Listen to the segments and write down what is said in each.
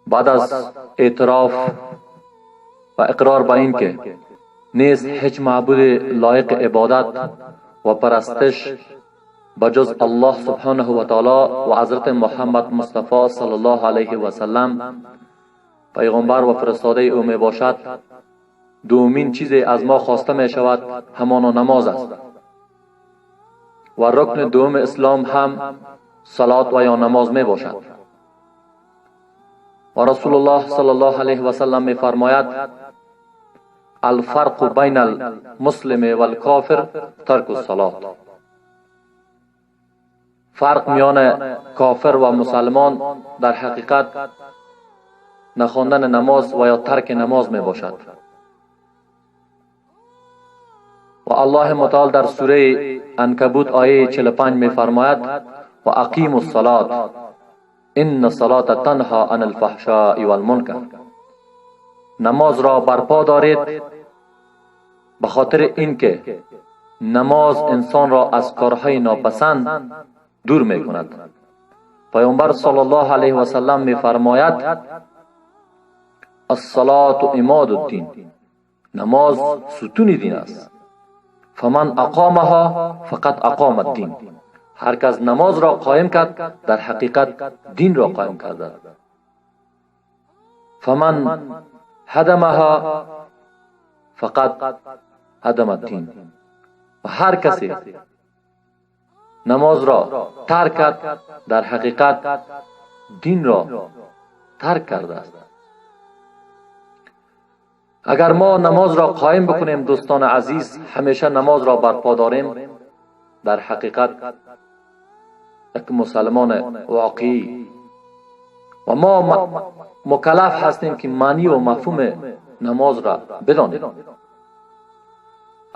بعد از اعتراف و اقرار به این که نیست هیچ معبود لایق عبادت و پرستش بجز الله سبحانه و تعالی و حضرت محمد مصطفی صلی الله علیه و سلم پیغمبر و فرستاده او می باشد، دومین چیزی از ما خواسته می شود همانا نماز است و رکن دوم اسلام هم صلات و یا نماز می باشد. و رسول الله صلی الله علیه و سلم می فرماید: الفرق بین المسلم والکافر ترک الصلاة. فرق میان کافر و مسلمان در حقیقت نخواندن نماز و یا ترک نماز می باشد. و الله متعال در سوره عنکبوت آیه 45 می فرماید: و اقیموا الصلاة ان الصلاة تنها عن الفحشاء والمنکر. نماز را برپا دارید به خاطر اینکه نماز انسان را از کارهای ناپسند دور می کند. پیامبر صلی الله علیه و سلم می فرماید: الصلاة عماد الدین، نماز ستون دین است. فمن اقامها فقد اقام الدین. هر کس نماز را قایم کرد در حقیقت دین را قایم کرده. فمن هدمها فقد هدم الدین. و هر کسی نماز را ترک کرد در حقیقت دین را ترک کرده است. اگر ما نماز را قایم بکنیم دوستان عزیز، همیشه نماز را برپا داریم، در حقیقت یک مسلمان واقعی و ما مکلف هستیم که معنی و مفهوم نماز را بدانیم.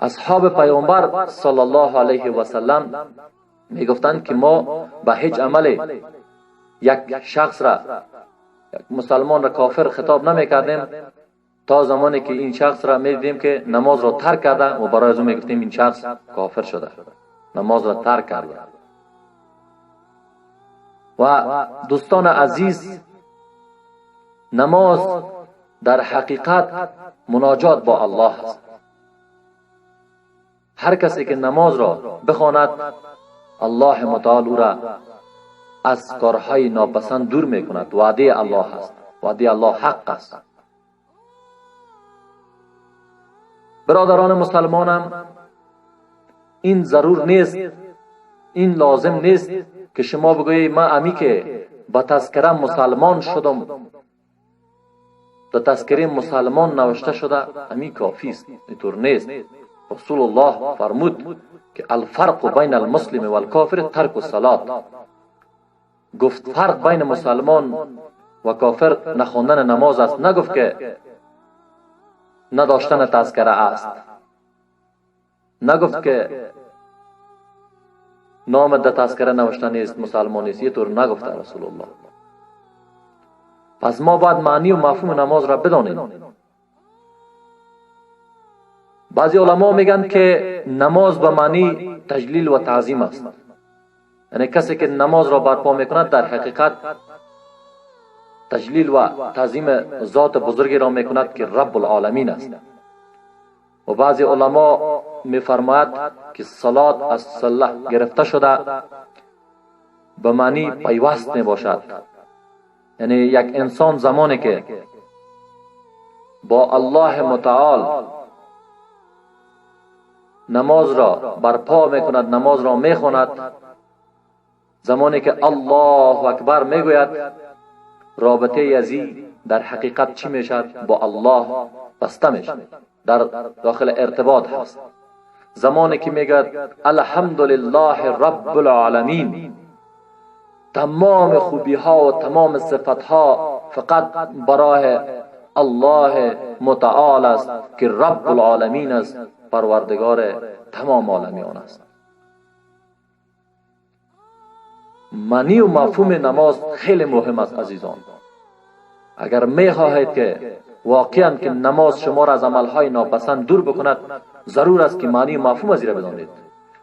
اصحاب پیامبر صلی الله علیه و سلم می گفتند که ما به هیچ عمل یک شخص را، یک مسلمان را کافر خطاب نمی کردیم تا زمانی که این شخص را می دیدیم که نماز را ترک کرده و برای از او می گفتیم این شخص کافر شده، نماز را ترک کرده. و دوستان عزیز، نماز در حقیقت مناجات با الله است. هر کسی که نماز را بخواند الله متعال او را از کارهای ناپسند دور می کند. وعده الله است، وعده الله حق است. برادران مسلمانم، این ضرور نیست، این لازم نیست که شما بگویید من امی که با تذکره مسلمان شدم، در تذکره مسلمان نوشته شده امی کافی است. اینطور نیست. رسول الله فرمود که الفرق بین المسلم والکافر ترک الصلاة. گفت فرق بین مسلمان و کافر نخواندن نماز است، نگفت که نداشتن تذکره است، نگفت که نام در تذکره نوشته نیست مسلمان نیست، یه طور نگفته رسول الله. پس ما باید معنی و مفهوم نماز را بدانیم. بعضی علما میگن که نماز به معنی تجلیل و تعظیم است، یعنی کسی که نماز را برپا میکند در حقیقت تجلیل و تعظیم ذات بزرگی را میکند که رب العالمین است. و بعضی علما میفرماید که صلات از صله گرفته شده به معنی پیوست می باشد، یعنی یک انسان زمانی که با الله متعال نماز را برپا میکند، نماز را میخواند، زمانی که الله اکبر میگوید رابطه ازی در حقیقت چی میشد؟ با الله بسته میشد، در داخل ارتباط هست. زمانی که میگد الحمدلله رب العالمین، تمام خوبی ها و تمام صفت ها فقط برای الله متعال است که رب العالمین است، پروردگار تمام عالمیان است. معنی و مفهوم نماز خیلی مهم است عزیزان. اگر میخواهید که واقعا که نماز شما را از عملهای ناپسند دور بکند، ضرور است که معنی و مفهوم از را بدانید.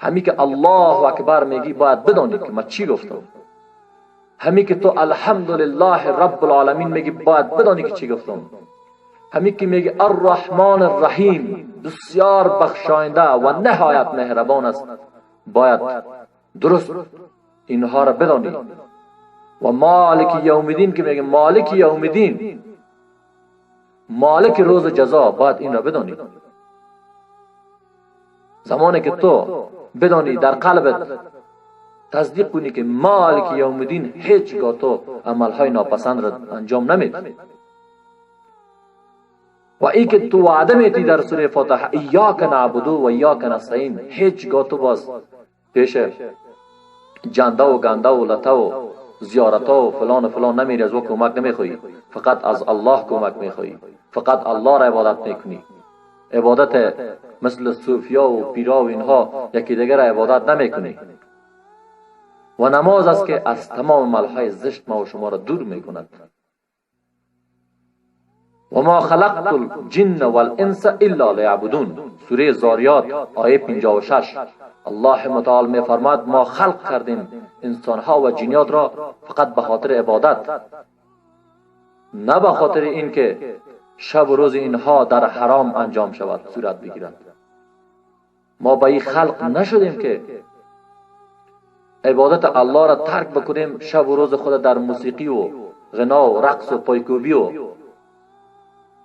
همین که الله اکبر میگی باید بدانید که من چی گفتم. همی که تو الحمدلله رب العالمین میگی باید بدانی که چی گفتم. همی که میگی الرحمن الرحیم، بسیار بخشاینده و نهایت مهربان است، باید درست اینها را بدانی. و مالک یوم الدین که میگه مالک یوم الدین، مالک روز جزا، باید این را بدانی. زمانی که تو بدانی، در قلبت تصدیق کنی که مالک یوم الدین، هیچگاه تو عملهای ناپسند را انجام نمیدی. و ای که تو وعده میتی در سوره فاتحه ایاک نعبدو و ایاک نستعین، هیچگاه تو باز پیش جنده و گنده و لطه و زیارت و فلان و فلان نمیری، از او کمک نمیخوایی، فقط از الله کمک میخوایی، فقط الله را عبادت میکنی. عبادت مثل صوفیا و پیرا و اینها یکی دیگر را عبادت نمیکنی. و نماز است که از تمام عملهای زشت ما و شما را دور میکند. و ما خلقت الجن والانس الا لیعبدون، سوره زاریات آیه 56. الله متعال میفرماد ما خلق کردیم انسانها و جنیات را فقط به خاطر عبادت، نه به خاطر اینکه شب و روز اینها در حرام انجام شود، صورت بگیرد. ما به این خلق نشدیم که عبادت الله را ترک بکنیم، شب و روز خود در موسیقی و غنا و رقص و پایکوبی و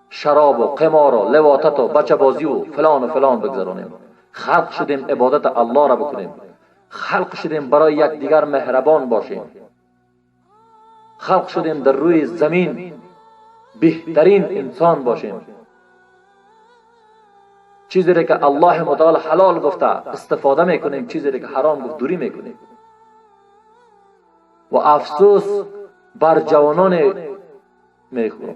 شراب و قمار و لواطت و بچه بازی و فلان و فلان بگذرانیم. خلق شدیم عبادت الله را بکنیم، خلق شدیم برای یکدیگر مهربان باشیم، خلق شدیم در روی زمین بهترین انسان باشیم. چیزی را که الله متعال حلال گفته استفاده میکنیم، چیزی را که حرام گفت دوری میکنیم. و افسوس بر جوانان میخورم،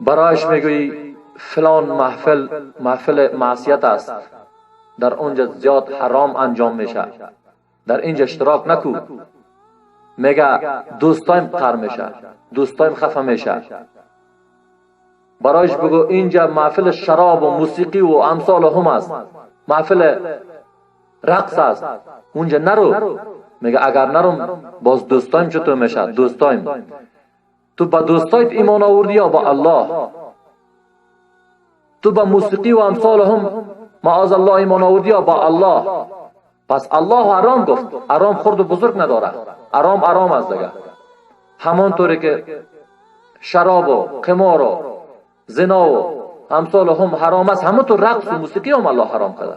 برایش میگویی فلان محفل محفل معصیت است، در اونجا زیاد حرام انجام میشه، در اینجا اشتراک نکو. میگه دوستایم قهر میشه، دوستایم خفه میشه. برایش بگو اینجا محفل شراب و موسیقی و امثال هم است، محفل رقص است، اونجا نرو. میگه اگر نروم باز دوستایم چطور میشه؟ دوستایم تو با دوستایت ایمان آوردی یا با الله؟ تو با موسیقی و امثال هم معاذ الله ایمان آوردی یا با الله؟ پس الله حرام گفت، حرام خرد و بزرگ نداره، حرام حرام است دیگه. همانطوری که شراب و قمار و زنا و امثال هم حرام است، همونطور رقص و موسیقی هم الله حرام کرده.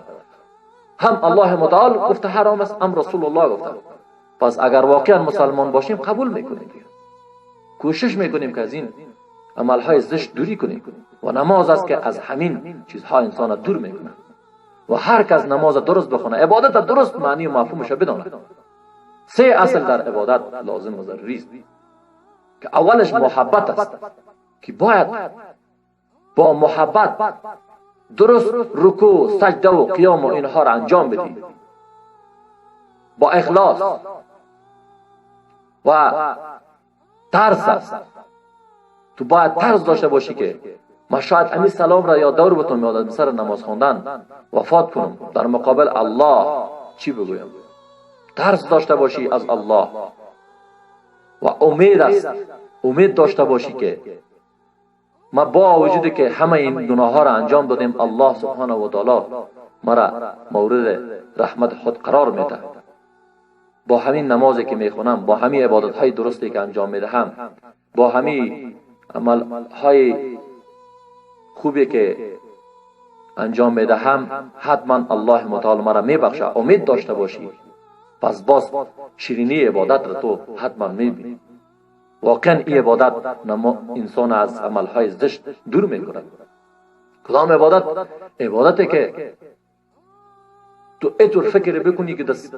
هم الله متعال گفته حرام است، هم رسول الله گفته. پس اگر واقعا مسلمان باشیم قبول میکنیم، کوشش میکنیم که از این عملهای زشت دوری کنیم. و نماز است که از همین چیزها انسان دور میکنه. و هر کس نماز درست بخونه، عبادت درست معنی و مفهومش بدانه. سه اصل در عبادت لازم و ضروری است که اولش محبت است، که باید با محبت درست رکوع، سجده و قیام و اینها را انجام بدی، با اخلاص و ترس است. تو باید ترس داشته باشی که ما شاید امی سلام را یا دور بتون میادم سر نماز خواندن وفات کنم، در مقابل الله چی بگویم؟ ترس داشته باشی از الله. و امید است، امید داشته باشی که ما با وجود که همه این گناه ها را انجام دادیم، الله سبحانه و تعالی مرا مورد رحمت خود قرار میده. با همین نمازی که میخونم، با همین عبادت های درستی که انجام میدهم، با همین عمل های خوبی که انجام میدهم، حتما الله متعال مرا میبخشه. امید داشته باشی، پس باز شیرینی عبادت را تو حتما میبینی. واقعا این عبادت انسان از عملهای زشت دور میکند. کدام عبادت؟ عبادتی که تو اینطور فکر بکنی که دست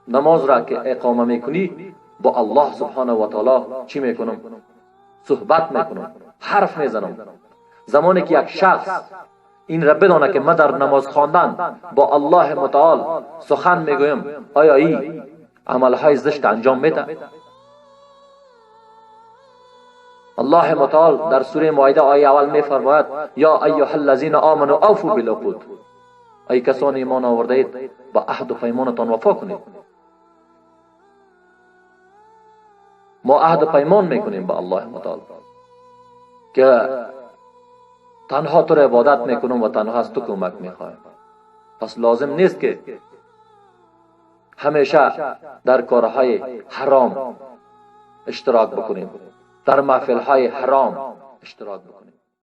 نماز را که اقامه میکنی با الله سبحانه و تعالی چی میکنم؟ صحبت میکنم، حرف میزنم. زمانی که یک شخص این را بدانه که من در نماز خواندن با الله متعال سخن میگویم، آیا این عملهای زشت انجام میده؟ الله متعال در سوره مائده آیه اول میفرماید یا ایها الذین آمنوا اوفوا بالعقود، ای کسانی ایمان آورده اید با عهد و پیمانتان وفا کنید. ما عهد پیمان میکنیم به الله متعال که تنها تو را عبادت میکنم و تنها از تو کمک میخوایم. پس لازم نیست که همیشه در کارهای حرام اشتراک بکنیم، در محفل های حرام اشتراک بکنیم.